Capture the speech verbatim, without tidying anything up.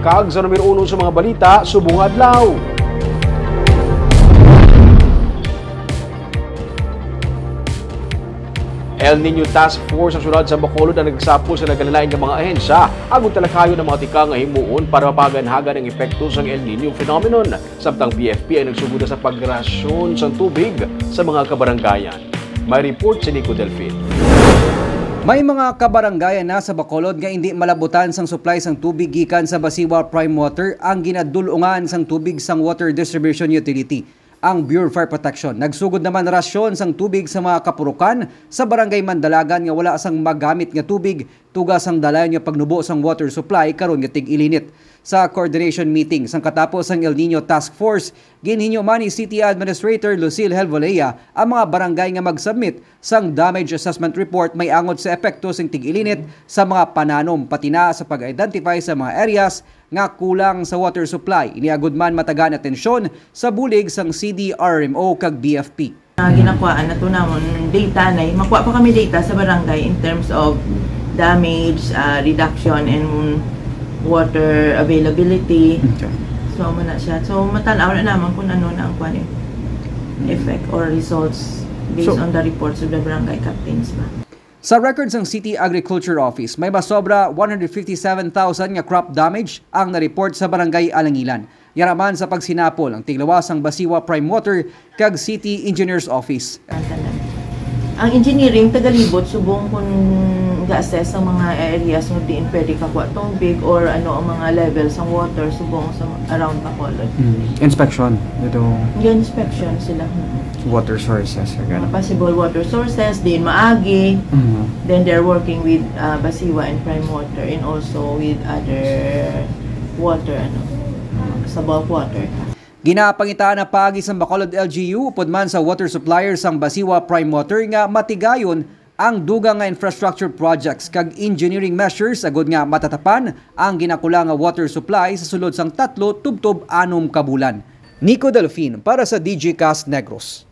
Kag sa numero uno sa mga balita subong nga adlaw, El Niño Task Force sa siyudad sa Bacolod ang nagsapol sa nagkalain-lain nga mga ahensya agud talakayon ang mga tikang nga himuon para mapaganhagan ang epekto sang El Niño phenomenon. Samtang B F P ang nagsugod na sa pagrasyon sang tubig sa mga kabarangayan. May report si Nico Delfin. May mga kabarangayan na sa Bacolod nga indi malabutan sang supply sang tubig gikan sa Basiwa Prime Water ang ginadul-ungan sang tubig sang Water Distribution Utility. Ang Bureau of Fire Protection nagsugod naman rasyon sang tubig sa mga kapurukan sa Barangay Mandalagan nga wala sang magamit nga tubig tuga sang dalan nga pagnubo sang water supply karon nga tig-ilinit. Sa coordination meeting sang katapo sang El Niño Task Force, ginhinyo man ni City Administrator Lucille Helvolea ang mga barangay nga mag-submit sang damage assessment report may angot sa epekto sing tig-ilinit sa mga pananom, pati na sa pag-identify sa mga areas nga kulang sa water supply. Ini agud man matagaan atensyon sa bulig sang C D R M O kag B F P. Ah, ginakuhaan na to namon data na, makuha pa kami data sa barangay in terms of damage, ah, reduction, and water availability. Okay. So, amo na siya. So, matan-aw na naman kung ano na ang kuwan eh, effect or results based So, on the reports of the barangay captains ba. Sa record sang City Agriculture Office, may masobra one hundred fifty-seven thousand nga crop damage ang na-report sa Barangay Alangilan. Yara man sa pagsinapol ang tiglawas sang Basiwa Prime Water kag City Engineers Office. Ang tanan. Ang engineering tagalibot subong kung ga-assess ang mga areas nga diin pwede kakuha tubig or ano ang mga level sang water subong sa around Bacolod. Mm. Inspection, ito. Yung inspection sila. Mm. Water sources, or Mga ganun. Possible water sources, diin maagi. Mhm. Then they're working with, uh, Basiwa and Prime Water and also with other water, ano, uh, sa bulk water. Ginapangitaan na paagi sang Bacolod L G U upod man sa water supplier sang Basiwa Prime Water nga matigayon ang dugang nga infrastructure projects kag engineering measures agud nga matatapan ang ginakulang nga water supply sa sulod sang tatlo tubtob anom ka bulan. Nico Delfin para sa D J Cast Negros.